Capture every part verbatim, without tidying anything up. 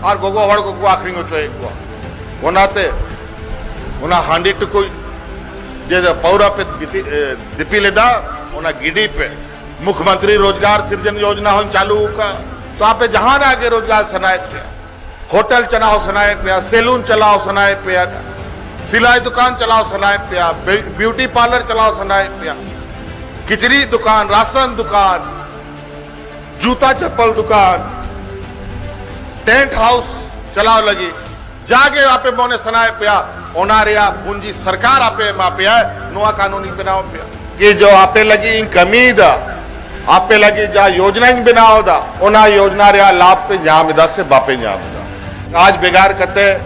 ᱟᱨ ᱜᱚᱜᱚ ᱦᱚᱲ ᱠᱚᱠᱚ ᱟᱹᱠᱷᱨᱤᱧ ᱦᱚᱪᱚᱭᱮᱫ ᱠᱚᱣᱟ᱾ ᱚᱱᱟᱛᱮ ᱚᱱᱟ ᱦᱟᱺᱰᱤ ᱴᱩᱠᱩᱡ ᱡᱮ ᱯᱟᱹᱣᱨᱟᱹ ᱯᱮ ᱜᱤᱛᱤ-, ᱮ, ᱫᱤᱯᱤᱞ ᱮᱫᱟ, ᱚᱱᱟ ᱜᱤᱰᱤ ᱯᱮ᱾ ᱢᱩᱠᱷᱭᱚᱢᱚᱱᱛᱨᱤ ᱨᱳᱡᱽᱜᱟᱨ ᱥᱤᱨᱡᱚᱱ ᱭᱳᱡᱽᱱᱟ ᱦᱚᱸᱧ ᱪᱟᱹᱞᱩ ᱟᱠᱟᱫ᱾ ᱛᱚ ᱟᱯᱮ ᱡᱟᱦᱟᱱᱟᱜ ᱜᱮ ᱨᱳᱡᱽᱜᱟᱨ ᱥᱟᱱᱟᱭᱮᱫ ᱯᱮᱭᱟ, ᱦᱳᱴᱮᱞ ᱪᱟᱞᱟᱣ ᱥᱟᱱᱟᱭᱮᱫ ᱯᱮᱭᱟ, ᱥᱮᱞᱩᱱ ᱪᱟᱞᱟᱣ ᱥᱟᱱᱟᱭᱮᱫ ᱯᱮᱭᱟ, ᱥᱤᱞᱟᱭ ᱫᱚᱠᱟᱱ ᱪᱟᱞᱟᱣ ᱥᱟᱱᱟᱭᱮᱫ ᱯᱮᱭᱟ, ᱵᱤ-, ᱵᱤᱭᱩᱴᱤ ᱯᱟᱨᱞᱟᱨ ᱪᱟᱞᱟᱣ ᱥᱟᱱᱟᱭᱮᱫ ᱯᱮᱭᱟ, ᱠᱤᱪᱨᱤᱡ ᱫᱚᱠᱟᱱ, ᱨᱟᱥᱚᱱ ᱫᱚᱠᱟᱱ, ᱡᱩᱛᱟ ᱪᱟᱯᱯᱚᱞ ᱫᱚᱠᱟᱱ, ᱴᱮᱱᱴ ᱦᱟᱣᱩᱥ ᱪᱟᱞᱟᱣ ᱞᱟᱹᱜᱤᱫ ᱡᱟᱜᱮ ᱟᱯᱮ ᱢᱚᱱᱮ ᱥᱟᱱᱟᱭᱮᱫ ᱯᱮᱭᱟ, ᱚᱱᱟ ᱨᱮᱭᱟᱜ ᱯᱩᱸᱡᱤ ᱥᱚᱨᱠᱟᱨ ᱟᱯᱮ ᱮᱢᱟ ᱯᱮᱭᱟ, ᱱᱚᱣᱟ ᱠᱟᱹᱱᱩᱱᱤᱧ ᱵᱮᱱᱟᱣ ᱯᱮᱭᱟ᱾ ᱠᱤ ᱡᱚ ᱟᱯᱮ ᱞᱟᱹᱜᱤᱫ ᱤᱧ ᱠᱟᱹᱢᱤᱭᱮᱫᱟ, ᱟᱯᱮ ᱞᱟᱹᱜᱤᱫ ᱡᱟ ᱭᱳᱡᱽᱱᱟᱧ ᱵᱮᱱᱟᱣ ᱮᱫᱟ, ᱚᱱᱟ ᱭᱳᱡᱽᱱᱟ ᱨᱮᱭᱟᱜ ᱞᱟᱵᱷ ᱯᱮ ᱧᱟᱢ ᱮᱫᱟ ᱥᱮ ᱵᱟᱯᱮ ᱧᱟᱢ ᱮᱫᱟ? ᱨᱟᱡᱽ ᱵᱷᱮᱜᱟᱨ ᱠᱟᱛᱮ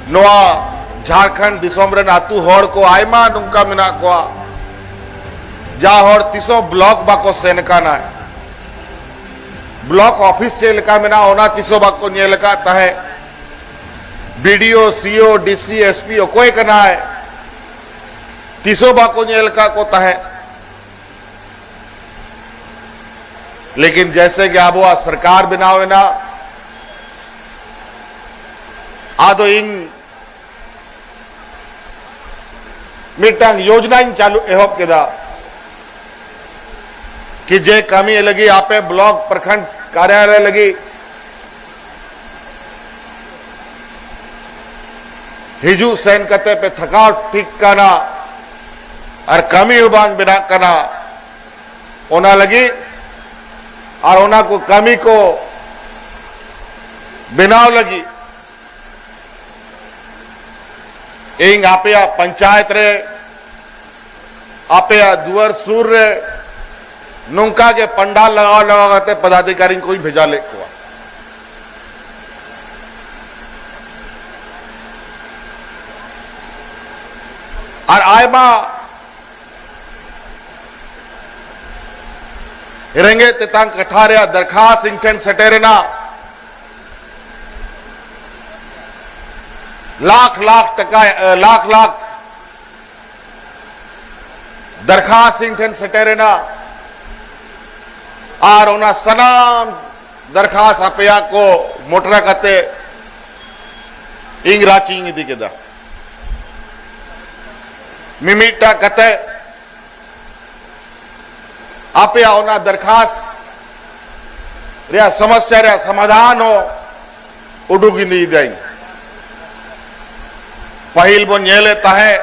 ᱱᱚᱣᱟ ᱡᱷᱟᱲᱠᱷᱚᱸᱰ ᱫᱤᱥᱚᱢ ᱨᱮᱱ ᱟᱹᱛᱩ ᱦᱚᱲ ᱠᱚ ᱟᱭᱢᱟ ᱱᱚᱝᱠᱟ ᱢᱮᱱᱟᱜ ᱠᱚᱣᱟ, ᱡᱟ ᱦᱚᱲ ᱛᱤᱥ ᱦᱚᱸ ᱵᱞᱚᱠ ᱵᱟᱠᱚ ᱥᱮᱱ ᱟᱠᱟᱱᱟ, ᱵᱞᱚᱠ ᱚᱯᱷᱤᱥ ᱪᱮᱫ ᱞᱮᱠᱟ ᱢᱮᱱᱟᱜᱼᱟ, ᱚᱱᱟ ᱛᱤᱥ ᱦᱚᱸ ᱵᱟᱠᱚ ᱧᱮᱞ ᱟᱠᱟᱫ ᱛᱟᱦᱮᱸᱫ᱾ ᱵᱤ ᱰᱤ ᱳ, ᱥᱤ ᱳ, ᱰᱤ ᱥᱤ, ᱮᱥ ᱯᱤ ᱚᱠᱚᱭ ᱠᱟᱱᱟᱭ, ᱛᱤᱥ ᱦᱚᱸ ᱵᱟᱠᱚ ᱧᱮᱞ ᱟᱠᱟᱫ ᱠᱚ ᱛᱟᱦᱮᱸᱫ᱾ ᱞᱮᱠᱤᱱ ᱡᱮᱭᱥᱮ ᱜᱮ ᱟᱵᱚᱣᱟᱜ ᱥᱚᱨᱠᱟᱨ ᱵᱮᱱᱟᱣ ᱮᱱᱟ, ᱟᱫᱚ ᱤᱧ ᱢᱤᱫᱴᱟᱝ ᱭᱳᱡᱽᱱᱟᱧ ᱪᱟᱞᱩ, ᱮᱦᱚᱵ ᱠᱮᱫᱟ ᱠᱤ ᱡᱮ ᱠᱟᱹᱢᱤ ᱞᱟᱹᱜᱤᱫ ᱟᱯᱮ ᱵᱞᱚᱠ ᱯᱨᱚᱠᱷᱚᱸᱰ ᱠᱟᱨᱭᱟᱞᱚᱭ ᱞᱟᱹᱜᱤᱫ ᱦᱤᱡᱩᱜ ᱥᱮᱱ ᱠᱟᱛᱮ ᱯᱮ ᱛᱷᱟᱠᱟᱣ ᱴᱷᱤᱠ ᱠᱟᱱᱟ ᱟᱨ ᱠᱟᱹᱢᱤ ᱦᱚᱸ ᱵᱟᱝ ᱵᱮᱱᱟᱜ ᱠᱟᱱᱟ, ᱚᱱᱟ ᱞᱟᱹᱜᱤᱫ ᱟᱨ ᱚᱱᱟ ᱠᱚ ᱠᱟᱹᱢᱤ ᱠᱚ ᱵᱮᱱᱟᱣ ᱞᱟᱹᱜᱤᱫ ᱤᱧ ᱟᱯᱮᱭᱟᱜ ᱯᱚᱧᱪᱟᱭᱮᱛ ᱨᱮ, ᱟᱯᱮᱭᱟᱜ ᱫᱩᱣᱟᱹᱨ ᱥᱩᱨ ᱨᱮ ᱱᱚᱝᱠᱟ ᱜᱮ ᱯᱟᱱᱰᱟᱞ ᱞᱟᱜᱟᱣ ᱞᱟᱜᱟᱣ ᱠᱟᱛᱮ ᱯᱚᱫᱟᱫᱷᱤᱠᱟᱨᱤ ᱠᱚᱧ ᱵᱷᱮᱡᱟ ᱞᱮᱫ ᱠᱚᱣᱟ᱾ ᱟᱨ ᱟᱭᱢᱟ ᱨᱮᱸᱜᱮᱡ ᱛᱮᱛᱟᱝ ᱠᱟᱛᱷᱟ ᱨᱮᱭᱟᱜ ᱫᱟᱨᱠᱷᱟᱥ ᱤᱧ ᱴᱷᱮᱱ ᱥᱮᱴᱮᱨᱮᱱᱟ᱾ ᱞᱟᱠᱷ ᱞᱟᱠᱷ ᱴᱟᱠᱟ, ᱮ, ᱞᱟᱠᱷ ᱞᱟᱠᱷ ᱫᱟᱨᱠᱷᱟᱥ ᱤᱧ ᱴᱷᱮᱱ ᱥᱮᱴᱮᱨᱮᱱᱟ᱾ ᱟᱨ ᱚᱱᱟ ᱥᱟᱱᱟᱢ ᱫᱟᱨᱠᱷᱟᱥ ᱟᱯᱮᱭᱟᱜ ᱠᱚ ᱢᱚᱴᱨᱟ ᱠᱟᱛᱮ ᱤᱧ ᱨᱟᱸᱪᱤᱧ ᱤᱫᱤ ᱠᱮᱫᱟ᱾ ᱢᱤᱢᱤᱫᱴᱟᱝ ᱠᱟᱛᱮ ᱟᱯᱮᱭᱟᱜ ᱚᱱᱟ ᱫᱚᱨᱠᱷᱟᱥ ᱨᱮᱭᱟᱜ ᱥᱚᱢᱚᱥᱭᱟ ᱨᱮᱭᱟᱜ ᱥᱚᱢᱟᱫᱷᱟᱱ ᱦᱚᱸ ᱩᱰᱩᱠ ᱤᱫᱤᱭᱮᱫᱟᱹᱧ᱾ ᱯᱟᱹᱦᱤᱞ ᱵᱚᱱ ᱧᱮᱞᱮᱫ ᱛᱟᱦᱮᱸ,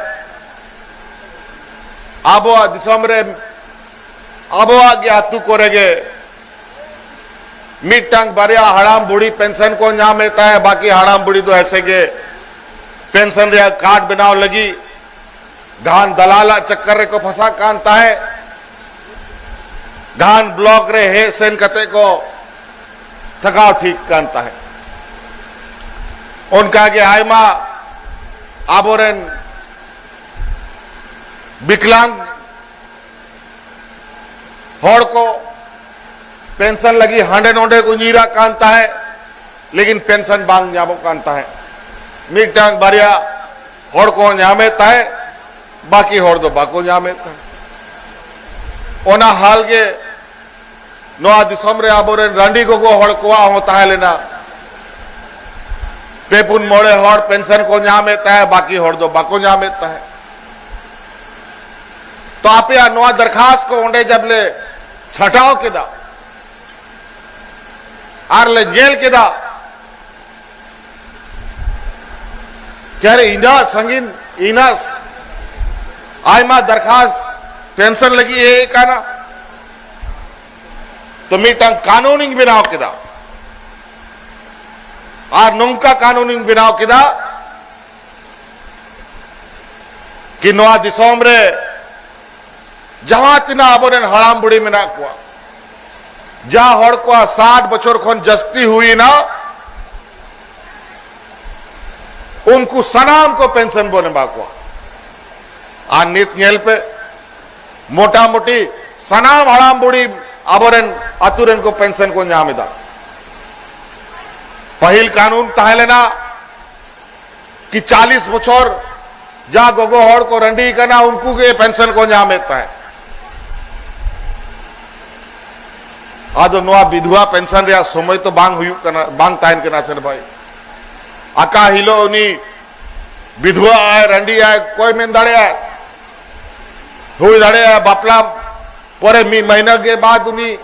ᱟᱵᱚᱣᱟᱜ ᱫᱤᱥᱚᱢ ᱨᱮ, ᱟᱵᱚᱣᱟᱜ ᱜᱮ ᱟᱹᱛᱩ ᱠᱚᱨᱮ ᱜᱮ ᱢᱤᱫᱴᱟᱝ ᱵᱟᱨᱭᱟ ᱦᱟᱲᱟᱢ ᱵᱩᱲᱦᱤ ᱯᱮᱱᱥᱚᱱ ᱠᱚ ᱧᱟᱢᱮᱫ ᱛᱟᱦᱮᱸ, ᱵᱟᱹᱠᱤ ᱦᱟᱲᱟᱢ ᱵᱩᱲᱦᱤ ᱫᱚ ᱮᱥᱮ ᱜᱮ ᱯᱮᱱᱥᱚᱱ ᱨᱮᱭᱟᱜ ᱠᱟᱨᱰ ᱵᱮᱱᱟᱣ ᱞᱟᱹᱜᱤᱫ ᱜᱷᱟᱱ ᱫᱟᱞᱟᱞᱟᱜ ᱪᱚᱠᱠᱚᱨ ᱨᱮᱠᱚ ᱯᱷᱟᱸᱥᱟᱜ ᱠᱟᱱ ᱛᱟᱦᱮᱸ, ᱜᱷᱟᱱ ᱵᱞᱚᱠ ᱨᱮ ᱦᱮᱡ ᱥᱮᱱ ᱠᱟᱛᱮ ᱠᱚ ᱛᱷᱟᱠᱟᱣ ᱴᱷᱤᱠ ᱠᱟᱱ ᱛᱟᱦᱮᱸ᱾ ᱚᱱᱠᱟᱜᱮ ᱟᱭᱢᱟ ᱟᱵᱚᱨᱮᱱ ᱵᱤᱠᱞᱟᱝ ᱦᱚᱲ ᱠᱚ ᱯᱮᱱᱥᱚᱱ ᱞᱟᱹᱜᱤᱫ ᱦᱟᱸᱰᱮ ᱱᱚᱰᱮ ᱠᱚ ᱧᱤᱨᱟᱜ ᱠᱟᱱ ᱛᱟᱦᱮᱸ, ᱞᱮᱠᱤᱱ ᱯᱮᱱᱥᱚᱱ ᱵᱟᱝ ᱧᱟᱢᱚᱜ ᱠᱟᱱ ᱛᱟᱦᱮᱸ᱾ ᱢᱤᱫᱴᱟᱝ ᱵᱟᱨᱭᱟ ᱦᱚᱲ ᱠᱚ ᱧᱟᱢᱮᱫ ᱛᱟᱦᱮᱸ, ᱵᱟᱹᱠᱤ ᱦᱚᱲ ᱫᱚ ᱵᱟᱠᱚ ᱧᱟᱢᱮᱫ ᱛᱟᱦᱮᱸ᱾ ᱚᱱᱟ ᱦᱟᱞ ᱜᱮ ᱱᱚᱣᱟ ᱫᱤᱥᱚᱢ ᱨᱮ ᱟᱵᱚᱨᱮᱱ ᱨᱟᱺᱰᱤ ᱜᱚᱜᱚ ᱦᱚᱲ ᱠᱚᱣᱟᱜ ᱦᱚᱸ ᱛᱟᱦᱮᱸ ᱞᱮᱱᱟ᱾ ᱯᱮ ᱯᱩᱱ ᱢᱚᱬᱮ ᱦᱚᱲ ᱯᱮᱱᱥᱚᱱ ᱠᱚ ᱧᱟᱢᱮᱫ ᱛᱟᱦᱮᱸ, ᱵᱟᱹᱠᱤ ᱦᱚᱲ ᱫᱚ ᱵᱟᱠᱚ ᱧᱟᱢᱮᱫ ᱛᱟᱦᱮᱸ᱾ ᱛᱚ ᱟᱯᱮᱭᱟᱜ ᱱᱚᱣᱟ ᱫᱚᱨᱠᱷᱟᱥ ᱠᱚ ᱚᱸᱰᱮ ᱡᱟᱵ ᱞᱮ ᱪᱷᱟᱴᱟᱣ ᱠᱮᱫᱟ ᱟᱨ ᱞᱮ ᱧᱮᱞ ᱠᱮᱫᱟ, ᱠᱮ ᱟᱨᱮ ᱤᱱᱟᱹᱜ ᱥᱟᱺᱜᱤᱧ, ᱤᱱᱟᱹᱜ ᱟᱭᱢᱟ ᱫᱚᱨᱠᱷᱟᱥ ᱯᱮᱱᱥᱚᱱ ᱞᱟᱹᱜᱤᱫ ᱦᱮᱡ ᱟᱠᱟᱱᱟ, ᱛᱚ ᱢᱤᱫᱴᱟᱝ ᱠᱟᱹᱱᱩᱱᱤᱧ ᱵᱮᱱᱟᱣ ᱠᱮᱫᱟ᱾ ᱟᱨ ᱱᱚᱝᱠᱟ ᱠᱟᱹᱱᱩᱱᱤᱧ ᱵᱮᱱᱟᱣ ᱠᱮᱫᱟ ᱠᱤ ᱱᱚᱣᱟ ᱫᱤᱥᱚᱢ ᱨᱮ ᱡᱟᱦᱟᱸ ᱛᱤᱱᱟᱹᱜ ᱟᱵᱚᱨᱮᱱ ᱦᱟᱲᱟᱢ ᱵᱩᱲᱦᱤ ᱢᱮᱱᱟᱜ ᱠᱚᱣᱟ, ᱡᱟᱦᱟᱸ ᱦᱚᱲ ᱠᱚᱣᱟᱜ ᱥᱟᱴ ᱵᱚᱪᱷᱚᱨ ᱠᱷᱚᱱ ᱡᱟᱹᱥᱛᱤ ᱦᱩᱭᱮᱱᱟ, ᱩᱱᱠᱩ ᱥᱟᱱᱟᱢ ᱠᱚ ᱯᱮᱱᱥᱚᱱ ᱵᱚᱱ ᱮᱢᱟ ᱠᱚᱣᱟ᱾ ᱟᱨ ᱱᱤᱛ ᱧᱮᱞ ᱯᱮ, ᱢᱚᱴᱟᱢᱩᱴᱤ ᱥᱟᱱᱟᱢ ᱦᱟᱲᱟᱢ ᱵᱩᱲᱦᱤ ᱟᱵᱚᱨᱮᱱ ᱟᱛᱩ ᱨᱮᱱ ᱠᱚ ᱯᱮᱱᱥᱚᱱ ᱠᱚ ᱧᱟᱢ ᱮᱫᱟ᱾ ᱯᱟᱹᱦᱤᱞ ᱠᱟᱹᱱᱩᱱ ᱛᱟᱦᱮᱸ ᱞᱮᱱᱟ ᱠᱤ ᱪᱟᱞᱤᱥ ᱵᱚᱪᱷᱚᱨ ᱡᱟ ᱜᱚᱜᱚ ᱦᱚᱲ ᱠᱚ ᱨᱟᱺᱰᱤ ᱠᱟᱱᱟ, ᱩᱱᱠᱩ ᱜᱮ ᱯᱮᱱᱥᱚᱱ ᱠᱚ ᱧᱟᱢᱮᱫ ᱛᱟᱦᱮᱸᱫ᱾ ᱟᱫᱚ ᱱᱚᱣᱟ ᱵᱤᱫᱷᱣᱟ ᱯᱮᱱᱥᱚᱱ ᱨᱮᱭᱟᱜ ᱥᱚᱢᱚᱭ ᱛᱚ ᱵᱟᱝ ᱦᱩᱭᱩᱜ ᱠᱟᱱᱟ, ᱵᱟᱝ ᱛᱟᱦᱮᱱ ᱠᱟᱱᱟ ᱥᱮ ᱵᱷᱟᱭ᱾ ᱟᱠᱟ ᱦᱤᱞᱳᱜ ᱩᱱᱤ ᱵᱤᱫᱷᱣᱟ ᱟᱭ, ᱨᱟᱺᱰᱤ ᱟᱭ, ᱚᱠᱚᱭ ᱢᱮᱱ ᱫᱟᱲᱮᱭᱟᱜᱼᱟ? ᱦᱩᱭ ᱫᱟᱲᱮᱭᱟᱜᱼᱟ ᱵᱟᱯᱞᱟ ᱯᱚᱨᱮ ᱢᱤᱫ ᱢᱟᱹᱦᱤᱱᱟᱹ ᱜᱮ ᱵᱟᱫ ᱩᱱᱤ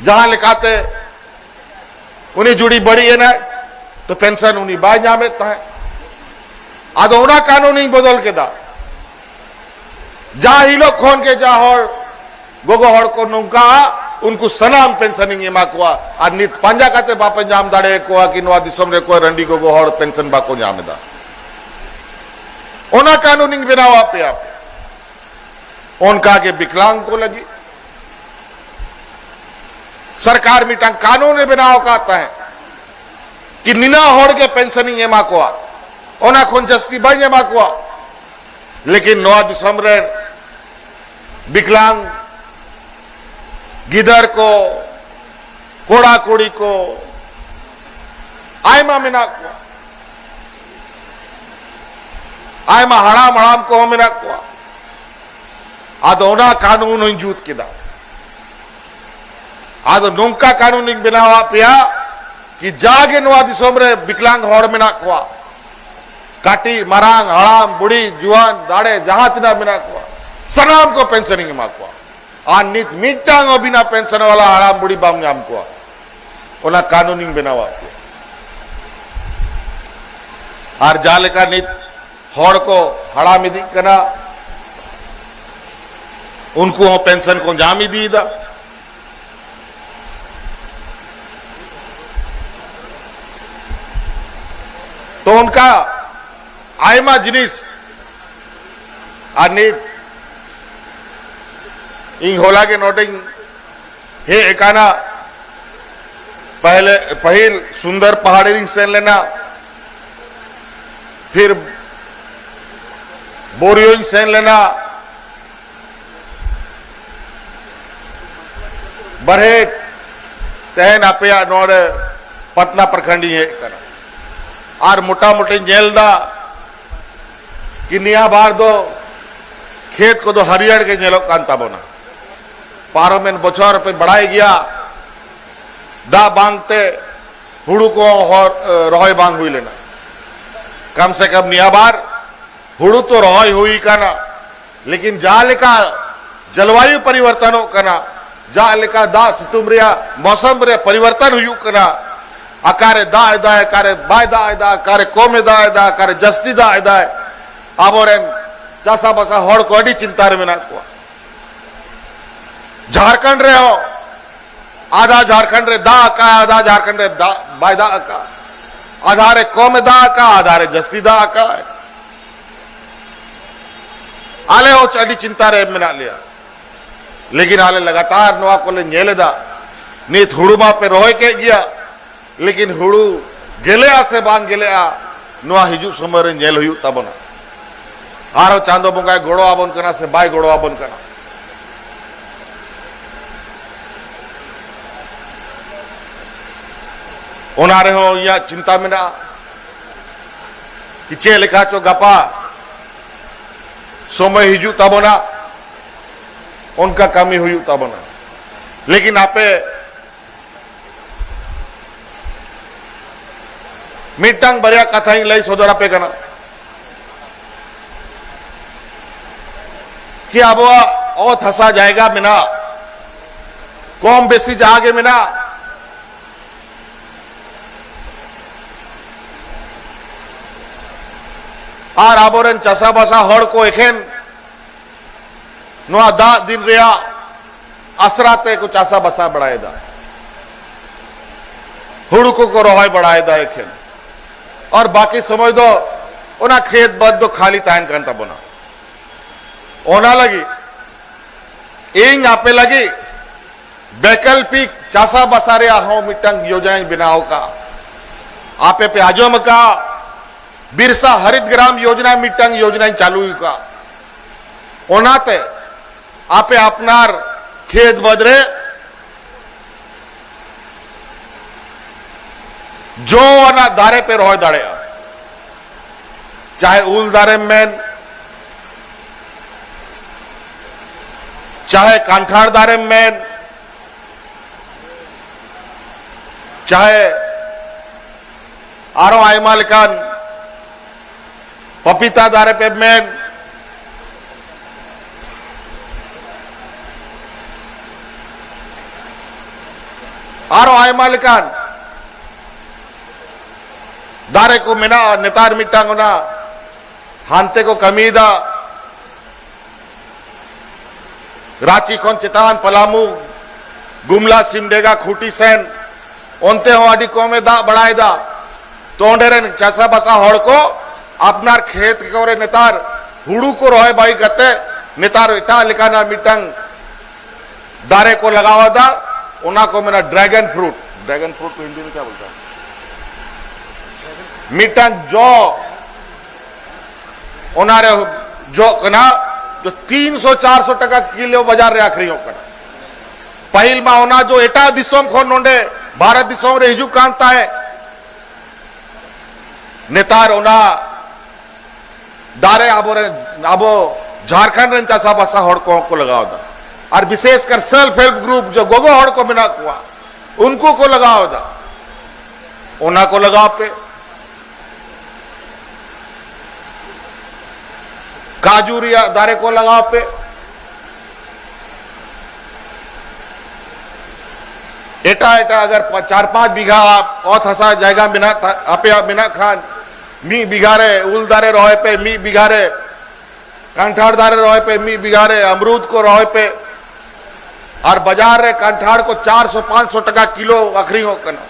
ᱡᱟᱦᱟᱸ ᱞᱮᱠᱟᱛᱮ ᱩᱱᱤ ᱡᱩᱲᱤ ᱵᱟᱹᱲᱤᱡ ᱮᱱᱟᱭ, ᱛᱚ ᱯᱮᱱᱥᱚᱱ ᱩᱱᱤ ᱵᱟᱭ ᱧᱟᱢᱮᱫ ᱛᱟᱦᱮᱸᱫ᱾ ᱟᱫᱚ ᱚᱱᱟ ᱠᱟᱹᱱᱩᱱᱤᱧ ᱵᱚᱫᱚᱞ ᱠᱮᱫᱟ᱾ ᱡᱟ ᱦᱤᱞᱳᱜ ᱠᱷᱚᱱ ᱜᱮ ᱡᱟ ᱦᱚᱲ, ᱜᱚᱜᱚ ᱦᱚᱲ ᱠᱚ ᱱᱚᱝᱠᱟᱜᱼᱟ, ᱩᱱᱠᱩ ᱥᱟᱱᱟᱢ ᱯᱮᱱᱥᱚᱱᱤᱧ ᱮᱢᱟ ᱠᱚᱣᱟ᱾ ᱟᱨ ᱱᱤᱛ ᱯᱟᱸᱡᱟ ᱠᱟᱛᱮ ᱵᱟᱯᱮ ᱧᱟᱢ ᱫᱟᱲᱮᱭᱟᱠᱚᱣᱟ ᱠᱤ ᱱᱚᱣᱟ ᱫᱤᱥᱚᱢ ᱨᱮ ᱚᱠᱚᱭ ᱨᱟᱺᱰᱤ ᱜᱚᱜᱚ ᱦᱚᱲ ᱯᱮᱱᱥᱚᱱ ᱵᱟᱠᱚ ᱧᱟᱢ ᱮᱫᱟ᱾ ᱚᱱᱟ ᱠᱟᱹᱱᱩᱱᱤᱧ ᱵᱮᱱᱟᱣ ᱟᱯᱮᱭᱟ᱾ ᱚᱱᱠᱟ ᱜᱮ ᱵᱤᱠᱞᱟᱝ ᱠᱚ ᱞᱟᱹᱜᱤᱫ ᱥᱚᱨᱠᱟᱨ ᱢᱤᱫᱴᱟᱝ ᱠᱟᱹᱱᱩᱱ ᱮ ᱵᱮᱱᱟᱣ ᱟᱠᱟᱫ ᱛᱟᱦᱮᱸᱫ ᱠᱤ ᱱᱤᱱᱟᱹᱜ ᱦᱚᱲ ᱜᱮ ᱯᱮᱱᱥᱚᱱᱤᱧ ᱮᱢᱟ ᱠᱚᱣᱟ, ᱚᱱᱟ ᱠᱷᱚᱱ ᱡᱟᱹᱥᱛᱤ ᱵᱟᱹᱧ ᱮᱢᱟ ᱠᱚᱣᱟ᱾ ᱞᱮᱠᱤᱱ ᱱᱚᱣᱟ ᱫᱤᱥᱚᱢ ᱨᱮ ᱵᱤᱠᱞᱟᱝ ᱜᱤᱫᱟᱹᱨ ᱠᱚ, ᱠᱚᱲᱟ ᱠᱩᱲᱤ ᱠᱚ ᱟᱭᱢᱟ ᱢᱮᱱᱟᱜ ᱠᱚᱣᱟ, ᱟᱭᱢᱟ ᱦᱟᱲᱟᱢ ᱦᱟᱲᱟᱢ ᱠᱚᱦᱚᱸ ᱢᱮᱱᱟᱜ ᱠᱚᱣᱟ᱾ ᱟᱫᱚ ᱚᱱᱟ ᱠᱟᱹᱱᱩᱱ ᱦᱚᱧ ᱡᱩᱛ ᱠᱮᱫᱟ᱾ ᱟᱫᱚ ᱱᱚᱝᱠᱟ ᱠᱟᱹᱱᱩᱱᱤᱧ ᱵᱮᱱᱟᱣᱟᱫ ᱯᱮᱭᱟ ᱠᱤ ᱡᱟᱜᱮ ᱱᱚᱣᱟ ᱫᱤᱥᱚᱢ ᱨᱮ ᱵᱤᱠᱞᱟᱝ ᱦᱚᱲ ᱢᱮᱱᱟᱜ ᱠᱚᱣᱟ, ᱠᱟᱹᱴᱤᱡ ᱢᱟᱨᱟᱝ, ᱦᱟᱲᱟᱢ ᱵᱩᱲᱦᱤ, ᱡᱩᱣᱟᱹᱱ ᱫᱟᱲᱮ, ᱡᱟᱦᱟᱸ ᱛᱤᱱᱟᱹᱜ ᱢᱮᱱᱟᱜ ᱠᱚᱣᱟ, ᱥᱟᱱᱟᱢ ᱠᱚ ᱯᱮᱱᱥᱚᱱᱤᱧ ᱮᱢᱟ ᱠᱚᱣᱟ᱾ ᱟᱨ ᱱᱤᱛ ᱢᱤᱫᱴᱟᱝ ᱦᱚᱸ ᱵᱤᱱᱟ ᱯᱮᱱᱥᱚᱱ ᱣᱟᱞᱟ ᱦᱟᱲᱟᱢ ᱵᱩᱲᱦᱤ ᱵᱟᱢ ᱧᱟᱢ ᱠᱚᱣᱟ᱾ ᱚᱱᱟ ᱠᱟᱹᱱᱩᱱᱤᱧ ᱵᱮᱱᱟᱣᱟᱫ ᱯᱮᱭᱟ᱾ ᱟᱨ ᱡᱟᱦᱟᱸ ᱞᱮᱠᱟ ᱱᱤᱛ ᱦᱚᱲ ᱠᱚ ᱦᱟᱲᱟᱢ ᱤᱫᱤᱜ ᱠᱟᱱᱟ, ᱩᱱᱠᱩ ᱦᱚᱸ ᱯᱮᱱᱥᱚᱱ ᱠᱚ ᱧᱟᱢ ᱤᱫᱤᱭᱮᱫᱟ᱾ ᱛᱚ ᱚᱱᱠᱟ ᱟᱭᱢᱟ ᱡᱤᱱᱤᱥ᱾ ᱟᱨ ᱱᱤᱛ ᱤᱧ ᱦᱚᱞᱟ ᱜᱮ ᱱᱚᱰᱮᱧ ᱦᱮᱡ ᱟᱠᱟᱱᱟ᱾ ᱯᱟᱦᱞᱮ, ᱯᱟᱹᱦᱤᱞ ᱥᱩᱱᱫᱚᱨ ᱯᱟᱦᱟᱲᱤ ᱨᱤᱧ ᱥᱮᱱ ᱞᱮᱱᱟ, ᱯᱷᱤᱨ ᱵᱳᱨᱤᱭᱳᱧ ᱥᱮᱱ ᱞᱮᱱᱟ, ᱵᱟᱨᱦᱮ ᱛᱮᱦᱮᱧ ᱟᱯᱮᱭᱟᱜ ᱱᱚᱰᱮ ᱯᱟᱛᱱᱟ ᱯᱨᱚᱠᱷᱚᱸᱰᱤᱧ ᱦᱮᱡ ᱟᱠᱟᱱᱟ᱾ ᱟᱨ ᱢᱚᱴᱟᱢᱩᱴᱤᱧ ᱧᱮᱞ ᱮᱫᱟ ᱠᱤ ᱱᱤᱭᱟᱹ ᱵᱟᱨ ᱫᱚ ᱠᱷᱮᱛ ᱠᱚᱫᱚ ᱦᱟᱹᱨᱭᱟᱹᱲ ᱜᱮ ᱧᱮᱞᱚᱜ ᱠᱟᱱ ᱛᱟᱵᱚᱱᱟ᱾ ᱯᱟᱨᱚᱢᱮᱱ ᱵᱚᱪᱷᱚᱨ ᱯᱮ ᱵᱟᱲᱟᱭ ᱜᱮᱭᱟ, ᱫᱟᱜ ᱵᱟᱝᱛᱮ ᱦᱩᱲᱩ ᱠᱚ ᱦᱚᱨ, ᱨᱚᱦᱚᱭ ᱵᱟᱝ ᱦᱩᱭ ᱞᱮᱱᱟ᱾ ᱠᱟᱢ ᱥᱮ ᱠᱟᱢ ᱱᱤᱭᱟᱹ ᱵᱟᱨ ᱦᱩᱲᱩ ᱛᱚ ᱨᱚᱦᱚᱭ ᱦᱩᱭ ᱠᱟᱱᱟ, ᱞᱮᱠᱤᱱ ᱡᱟᱦᱟᱸ ᱞᱮᱠᱟ ᱡᱚᱞᱣᱟᱭᱩ ᱯᱚᱨᱤᱵᱚᱨᱛᱚᱱᱚᱜ ᱠᱟᱱᱟ, ᱡᱟᱦᱟᱸ ᱞᱮᱠᱟ ᱫᱟᱜ ᱥᱤᱛᱩᱝ ᱨᱮᱭᱟᱜ ᱢᱚᱥᱚᱢ ᱨᱮ ᱯᱚᱨᱤᱵᱚᱨᱛᱚᱱ ᱦᱩᱭᱩᱜ ᱠᱟᱱᱟ, ᱚᱠᱟᱨᱮ ᱫᱟᱜ ᱮᱫᱟᱭ, ᱚᱠᱟᱨᱮ ᱵᱟᱭ ᱫᱟᱜ ᱮᱫᱟ, ᱚᱠᱟᱨᱮ ᱠᱚᱢᱮ ᱫᱟᱜ ᱮᱫᱟ, ᱚᱠᱟᱨᱮ ᱡᱟᱹᱥᱛᱤ ᱫᱟᱜ ᱮᱫᱟᱭ, ᱟᱵᱚᱨᱮᱱ ᱪᱟᱥᱟᱵᱟᱥᱟ ᱦᱚᱲ ᱠᱚ ᱟᱹᱰᱤ ᱪᱤᱱᱛᱟ ᱨᱮ ᱢᱮᱱᱟᱜ ᱠᱚᱣᱟ᱾ ᱡᱷᱟᱲᱠᱷᱚᱸᱰ ᱨᱮᱦᱚᱸ ᱟᱫᱷᱟ ᱡᱷᱟᱲᱠᱷᱚᱸᱰ ᱨᱮ ᱫᱟᱜ ᱟᱠᱟᱫ, ᱟᱫᱷᱟ ᱡᱷᱟᱲᱠᱷᱚᱸᱰ ᱨᱮ ᱫᱟᱜ ᱵᱟᱭ ᱫᱟᱜ ᱟᱠᱟᱫ, ᱟᱫᱷᱟ ᱨᱮ ᱠᱚᱢᱮ ᱫᱟᱜ ᱟᱠᱟᱫ, ᱟᱫᱷᱟ ᱨᱮ ᱡᱟᱹᱥᱛᱤ ᱫᱟᱜ ᱟᱠᱟᱫ᱾ ᱟᱞᱮ ᱦᱚᱸ ᱟᱹᱰᱤ ᱪᱤᱱᱛᱟ ᱨᱮ ᱢᱮᱱᱟᱜ ᱞᱮᱭᱟ, ᱞᱮᱠᱤᱱ ᱟᱞᱮ ᱞᱟᱜᱟᱛᱟᱨ ᱱᱚᱣᱟ ᱠᱚᱞᱮ ᱧᱮᱞ ᱮᱫᱟ᱾ ᱱᱤᱛ ᱦᱩᱲᱩ ᱢᱟ ᱯᱮ ᱨᱚᱦᱚᱭ ᱠᱮᱫ ᱜᱮᱭᱟ, ᱞᱮᱠᱤᱱ ᱦᱩᱲᱩ ᱜᱮᱞᱮᱜᱼᱟ ᱥᱮ ᱵᱟᱝ ᱜᱮᱞᱮᱜᱼᱟ, ᱱᱚᱣᱟ ᱦᱤᱡᱩᱜ ᱥᱚᱢᱚᱭ ᱨᱮ ᱧᱮᱞ ᱦᱩᱭᱩᱜ ᱛᱟᱵᱚᱱᱟ᱾ ᱟᱨᱦᱚᱸ ᱪᱟᱸᱫᱚ ᱵᱚᱸᱜᱟᱭ ᱜᱚᱲᱚ ᱟᱵᱚᱱ ᱠᱟᱱᱟ ᱥᱮ ᱵᱟᱭ ᱜᱚᱲᱚ ᱟᱵᱚᱱ ᱠᱟᱱᱟ, ᱚᱱᱟ ᱨᱮᱦᱚᱸ ᱤᱧᱟᱹᱜ ᱪᱤᱱᱛᱟ ᱢᱮᱱᱟᱜᱼᱟ᱾ ᱠᱤ ᱪᱮᱫ ᱞᱮᱠᱟ ᱪᱚ ᱜᱟᱯᱟ ᱥᱚᱢᱚᱭ ᱦᱤᱡᱩᱜ ᱛᱟᱵᱚᱱᱟ, ᱚᱱᱠᱟ ᱠᱟᱹᱢᱤ ᱦᱩᱭᱩᱜ ᱛᱟᱵᱚᱱᱟ᱾ ᱞᱮᱠᱤᱱ ᱟᱯᱮ ᱢᱤᱫᱴᱟᱝ ᱵᱟᱨᱭᱟ ᱠᱟᱛᱷᱟᱧ ᱞᱟᱹᱭ ᱥᱚᱫᱚᱨ ᱟᱯᱮ ᱠᱟᱱᱟ᱾ ᱠᱤ ᱟᱵᱚᱣᱟᱜ ᱚᱛ ᱦᱟᱥᱟ ᱡᱟᱭᱜᱟ ᱢᱮᱱᱟᱜ, ᱠᱚᱢ ᱵᱮᱥᱤ ᱡᱟᱦᱟᱸ ᱜᱮ ᱢᱮᱱᱟᱜ, ᱟᱨ ᱟᱵᱚᱨᱮᱱ ᱪᱟᱥᱟᱵᱟᱥᱟ ᱦᱚᱲ ᱠᱚ ᱮᱠᱷᱮᱱ ᱱᱚᱣᱟ ᱫᱟᱜ ᱫᱤᱱ ᱨᱮᱭᱟᱜ ᱟᱥᱨᱟ ᱛᱮ ᱠᱚ ᱪᱟᱥᱟ ᱵᱟᱥᱟ ᱵᱟᱲᱟᱭᱮᱫᱟ, ᱦᱩᱲᱩ ᱠᱚᱠᱚ ᱨᱚᱦᱚᱭ ᱵᱟᱲᱟᱭᱮᱫᱟ ᱮᱠᱷᱮᱱ, ᱟᱨ ᱵᱟᱠᱤ ᱥᱚᱢᱚᱭ ᱫᱚ ᱚᱱᱟ ᱠᱷᱮᱛ ᱵᱟᱹᱫᱽ ᱫᱚ ᱠᱷᱟᱹᱞᱤ ᱛᱟᱦᱮᱱ ᱠᱟᱱ ᱛᱟᱵᱚᱱᱟ᱾ ᱚᱱᱟ ᱞᱟᱹᱜᱤᱫ ᱤᱧ ᱟᱯᱮ ᱞᱟᱹᱜᱤᱫ ᱵᱮᱠᱟᱞᱯᱤᱠ ᱪᱟᱥᱟ ᱵᱟᱥᱟ ᱨᱮᱭᱟᱜ ᱦᱚᱸ ᱢᱤᱫᱴᱟᱝ ᱭᱳᱡᱚᱱᱟᱧ ᱵᱮᱱᱟᱣ ᱟᱠᱟᱫᱼᱟ᱾ ᱟᱯᱮ ᱯᱮ ᱟᱸᱡᱚᱢ ᱟᱠᱟᱫᱼᱟ, ᱵᱤᱨᱥᱟ ᱦᱟᱨᱤᱛ ᱜᱨᱟᱢ ᱭᱳᱡᱚᱱᱟ ᱢᱤᱫᱴᱟᱝ ᱭᱳᱡᱚᱱᱟᱧ ᱪᱟᱹᱞᱩ ᱟᱠᱟᱫᱼᱟ᱾ ᱚᱱᱟᱛᱮ ᱟᱯᱮ ᱟᱯᱱᱟᱨ ᱠᱷᱮᱛ ᱵᱟᱹᱫᱽ ᱨᱮ ᱡᱚ ᱟᱱᱟᱜ ᱫᱟᱨᱮ ᱯᱮ ᱨᱚᱦᱚᱭ ᱫᱟᱲᱮᱭᱟᱜᱼᱟ, ᱪᱟᱦᱮ ᱩᱞ ᱫᱟᱨᱮᱢ ᱢᱮᱱ, ᱪᱟᱦᱮ ᱠᱟᱱᱴᱷᱟᱲ ᱫᱟᱨᱮᱢ ᱢᱮᱱ, ᱪᱟᱦᱮ ᱟᱨᱚ ᱟᱭᱢᱟ ᱞᱮᱠᱟᱱ ᱯᱟᱯᱤᱛᱟ ᱫᱟᱨᱮ ᱯᱮ ᱢᱮᱱ, ᱟᱨᱚ ᱟᱭᱢᱟ ᱞᱮᱠᱟᱱ ᱫᱟᱨᱮ ᱠᱚ ᱢᱮᱱᱟᱜᱼᱟ᱾ ᱱᱮᱛᱟᱨ ᱢᱤᱫᱴᱟᱝ ᱚᱱᱟ ᱦᱟᱱᱛᱮ ᱠᱚ ᱠᱟᱹᱢᱤᱭᱮᱫᱟ, ᱨᱟᱸᱪᱤ ᱠᱷᱚᱱ ᱪᱮᱛᱟᱱ ᱯᱟᱞᱟᱢᱩ, ᱜᱩᱢᱞᱟ, ᱥᱤᱢᱰᱮᱜᱟ, ᱠᱷᱩᱴᱤ ᱥᱮᱱ, ᱚᱱᱛᱮ ᱦᱚᱸ ᱟᱹᱰᱤ ᱠᱚᱢᱮ ᱫᱟᱜ ᱵᱟᱲᱟᱭᱮᱫᱟ᱾ ᱛᱚ ᱚᱸᱰᱮ ᱨᱮᱱ ᱪᱟᱥᱟᱵᱟᱥᱟ ᱦᱚᱲ ᱠᱚ ᱟᱯᱱᱟᱨ ᱠᱷᱮᱛ ᱠᱚᱨᱮ ᱱᱮᱛᱟᱨ ᱦᱩᱲᱩ ᱠᱚ ᱨᱚᱦᱚᱭ ᱵᱟᱹᱜᱤ ᱠᱟᱛᱮ ᱱᱮᱛᱟᱨ ᱮᱴᱟᱜ ᱞᱮᱠᱟᱱᱟᱜ ᱢᱤᱫᱴᱟᱝ ᱫᱟᱨᱮ ᱠᱚ ᱞᱟᱜᱟᱣ ᱮᱫᱟ, ᱚᱱᱟ ᱠᱚ ᱢᱮᱱᱟ dragon fruit᱾ Dragon fruit को हिंदी में क्या बोलता है? ᱢᱤᱫᱴᱟᱝ ᱡᱚ, ᱚᱱᱟᱨᱮ ᱡᱚᱜ ᱠᱟᱱᱟ, ᱡᱚ ᱛᱤᱱᱥᱚ ᱪᱟᱨᱥᱚ ᱴᱟᱠᱟ ᱠᱤᱞᱳ ᱵᱟᱡᱟᱨ ᱨᱮ ᱟᱹᱠᱷᱨᱤᱧᱚᱜ ᱠᱟᱱᱟ᱾ ᱯᱟᱹᱦᱤᱞ ᱢᱟ ᱚᱱᱟ ᱡᱚ ᱮᱴᱟᱜ ᱫᱤᱥᱚᱢ ᱠᱷᱚᱱ ᱱᱚᱰᱮ ᱵᱷᱟᱨᱚᱛ ᱫᱤᱥᱚᱢ ᱨᱮ ᱦᱤᱡᱩᱜ ᱠᱟᱱ ᱛᱟᱦᱮᱸᱫ, ᱱᱮᱛᱟᱨ ᱚᱱᱟ ᱫᱟᱨᱮ ᱟᱵᱚᱨᱮᱱ, ᱟᱵᱚ ᱡᱷᱟᱲᱠᱷᱚᱸᱰ ᱨᱮᱱ ᱪᱟᱥᱟᱵᱟᱥᱟ ᱦᱚᱲ ᱠᱚᱦᱚᱸ ᱠᱚ ᱞᱟᱜᱟᱣ ᱮᱫᱟ᱾ ᱟᱨ ᱵᱤᱥᱮᱥ ᱠᱟᱨ self help group ᱡᱚ ᱜᱚᱜᱚ ᱦᱚᱲ ᱠᱚ ᱢᱮᱱᱟᱜ ᱠᱚᱣᱟ, ᱩᱱᱠᱩ ᱠᱚ ᱞᱟᱜᱟᱣ ᱮᱫᱟ᱾ ᱚᱱᱟ ᱠᱚ ᱞᱟᱜᱟᱣ ᱯᱮ, ᱠᱟᱡᱩ ᱨᱮᱭᱟᱜ ᱫᱟᱨᱮ ᱠᱚ ᱞᱟᱜᱟᱣ ᱯᱮ, ᱮᱴᱟᱜ ᱮᱴᱟᱜ ᱟᱜᱟᱨ ᱯᱟ-, ᱪᱟᱨ ᱯᱟᱸᱪ ᱵᱤᱜᱷᱟ ᱚᱛ ᱦᱟᱥᱟ ᱡᱟᱭᱜᱟ ᱢᱮᱱᱟᱜ ᱛᱟ-, ᱟᱯᱮᱭᱟᱜ ᱢᱮᱱᱟᱜ ᱠᱷᱟᱱ, ᱢᱤᱫ ᱵᱤᱜᱷᱟ ᱨᱮ ᱩᱞ ᱫᱟᱨᱮ ᱨᱚᱦᱚᱭ ᱯᱮ, ᱢᱤᱫ ᱵᱤᱜᱷᱟ ᱨᱮ ᱠᱟᱱᱴᱷᱟᱲ ᱫᱟᱨᱮ ᱨᱚᱦᱚᱭ ᱯᱮ, ᱢᱤᱫ ᱵᱤᱜᱷᱟ ᱨᱮ ᱟᱢᱨᱩᱫ ᱠᱚ ᱨᱚᱦᱚᱭ ᱯᱮ᱾ ᱟᱨ ᱵᱟᱡᱟᱨ ᱨᱮ ᱠᱟᱱᱴᱷᱟᱲ ᱠᱚ ᱪᱟᱨᱥᱚ ᱯᱟᱸᱪᱥᱚ ᱴᱟᱠᱟ ᱠᱤᱞᱳ ᱟᱹᱠᱷᱨᱤᱧᱚᱜ ᱠᱟᱱᱟ᱾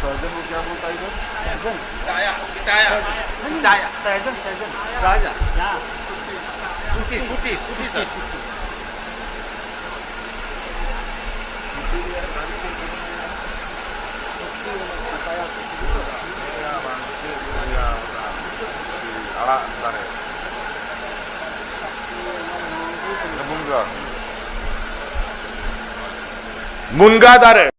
सर्जन को क्या बोलता है इधर? सर्जन। चाया, चाया। सर्जन, सर्जन। राजा। यहाँ। सूटी, सूटी, सूटी, सर। ᱟᱲᱟᱜ ᱫᱟᱨᱮ᱾ ᱢᱩᱱᱜᱟᱹ᱾ ᱢᱩᱱᱜᱟ ᱫᱟᱨᱮ᱾